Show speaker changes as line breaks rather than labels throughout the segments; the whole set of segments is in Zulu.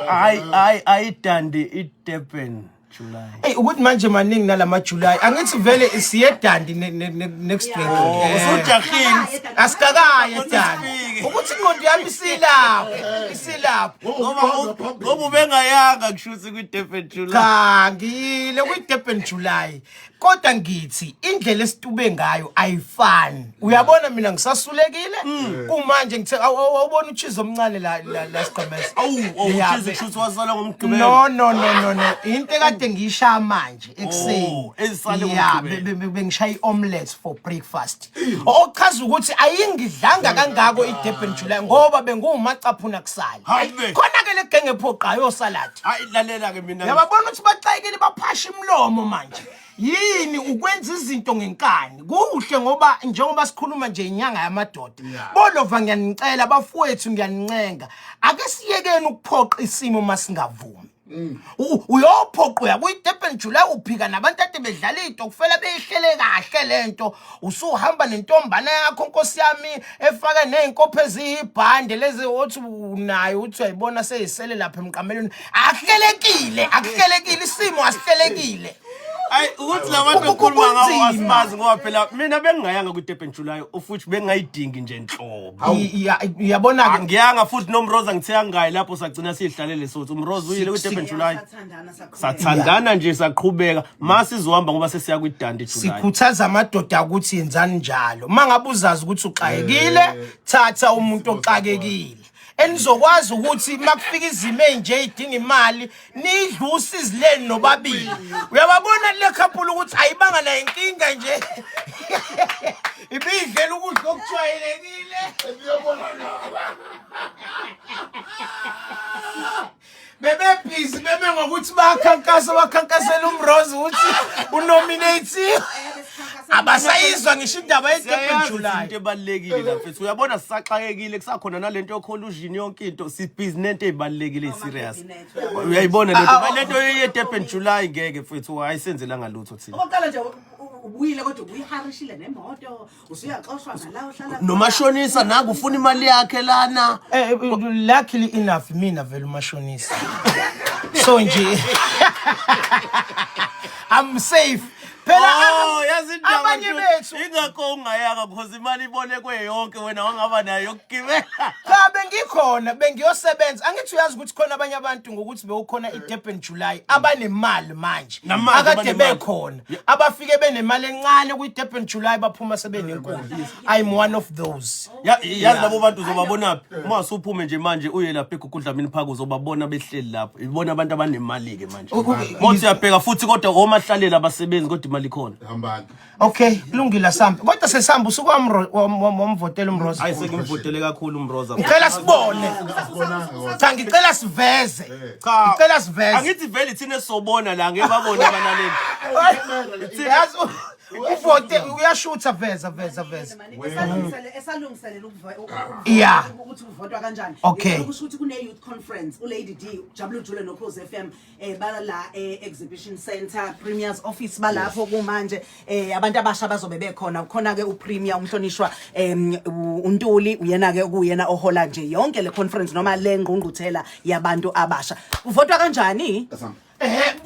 Hayi hayi ayidandi iDurban July.
Ey ukuthi manje maningi nalama July. Angithi vele siye Dundee next week.
Oh, usujahile.
Asikakaye Dundee. Ukuthi ingqondo yami isilapho, isilapho.
Ngoba ubengayanga kushuthi kwi-Durban July.
Cha, ngiyile kwi-Durban July. Kodwa ngithi indlela esitube ngayo ayifani. Uyabona mina ngisasulekile kumanje ngithe awubona uchizo omncane la la la sigqemeza.
Awu,
Yeah,
uchizo kushuthi wasala ngomgqibelo.
No no no no no. Into ekade ngiyishaya manje ekuseni.
Oh, ezisale
Yeah,
ngomgqibelo.
bengishaya i-omelette for breakfast. Okuchaza ukuthi ayingidlanga kangako i-Durban July ngoba benguwumacaphuna kusale.
Hayi be.
Khona ke le genge ephoqayo salad.
Hayi lalela ke mina.
Uyababona ukuthi baxakekile baphasha imilomo manje. Yini ukwenza izinto ngenkani? Kuhle ngoba njengoba sikhuluma nje inyanga yamadoda. Bolova ngiyanicela bafowethu ngiyanincenga. Ake siyekeni ukuphoqa isimo masingavumi. Uyophoqa uya kuyi-Durban July uphika nabantu ade bedlala iy'tokufela beyihlele kahle le nto usuhamba nentombana yakho nkosi yami efake ney'nkopho eziyibhande lezi othi unayo uthi uyayibona seyisele lapha emqamelweni akuhlelekile akuhlelekile isimo asihlelekile.
Ayi ukuthi labantu okhuluma ngawo asibazi ngoba phela mina bengingayanga kwi-Durban July futhi bengingayidingi nje nhlobo.
Uyabona ke
Angiyanga futhi noMroza ngithe angayi lapho sagcina sihlalele sothi uMroza uyile kwi-Durban July. Sathandana nje saqhubeka masizohamba ngoba sesiya kwi-Dundee July.
Sikhuthaza amadoda ukuthi yenzani njalo. Mangabe uzazi ukuthi uxakekile, thatha umuntu oxakekile. Enizokwazi ukuthi makufika izimo ezinje idinga imali nidle usizi leni nobabili. Uyababona le couple ukuthi ayibanga nayo inkinga nje. Ibidlela ukudla okujwayelekile. Bebebhizi beme ngokuthi bakhankasa bakhankasela uMrozi ukuthi unominate. Abasayizwa ngisho indaba ye-Durban
Siyayazi
July.
into ebalulekile la mfethu uyabona sisaxakekile kusakhona nalento yo-collusion yonke into sibhizi nento ey'balulekile eyi-serious uyayibona lento lento ye-Durban July ngeke mfethu ayisenzelanga lutho thina.
Okokuqala nje ubuyile kodwa ubuyiharishile nemoto usuyaxoshwa nala uhlala
Nomashonisa naku ufuna imali yakhe lana.
Luckily enough mina vele umashonisa. So nje I'm safe. Phela
Oh, yazi indaba
abanye
nje,
bethu
ingakho ungayanga because imali ibolekwe yonke wena wangaba nayo yokugibela.
Cha bengikhona bengiyosebenza angithi uyazi ukuthi khona abanye abantu ngokuthi bewukhona iDurban July abanemali manje
Namanje
akade
abanemali.
bekhona abafike benemali encane kwiDurban July baphuma sebenenkulu. I'm one of those.
Yazi labo bantu uzobabona phi uma usuphume nje manje uye lapha eGugu Dlamini Park uzobabona behleli lapho ibona abantu abanemali ke manje uma uthi uyabheka futhi kodwa omahlalela abasebenzi kodwa imali ikhona.
Hambani.
Okay kulungile asambe kodwa sesihamba usuke wamvotela uMroza.
Hayi sengimvotele kakhulu uMroza.
Ngicela sibone. Cha ngicela siveze.
Cha
Ngicela siveze.
Angithi vele thina sobona la ngeke babone abalaleli.
Yazi uvote uyashutha veza veza veza.
Esalungiselela ukuthi uvotwa kanjani.
Okay.
Kusho ukuthi kune youth conference uLady D Jabulu Jule noKhozi FM bala e-Exhibition Center Premier's office balapho kumanje abantu abasha bazobe bekhona khona ke uPremier umhlonishwa uNtuli uyena ke okuyena ohola nje yonke le conference noma le ngqungquthela yabantu abasha. Uvotwa kanjani?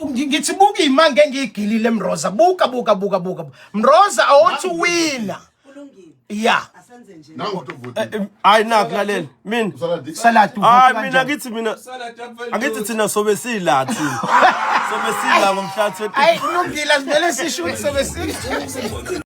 Ngithi buka imange engiyigilile Mroza buka buka buka buka Mroza awothi wina.
Kulungile.
Yeah.
Asenze nje.
Nangu umuntu ovotile.
Hayi naku lalela mina.
Usaladi.
Salad uvote
Hayi mina
kanjani?
ngithi mina angithi thina sobe sila thina. Sobe sila ngomhla 20.
Hayi kulungile asivele sisho ukuthi sobe sila.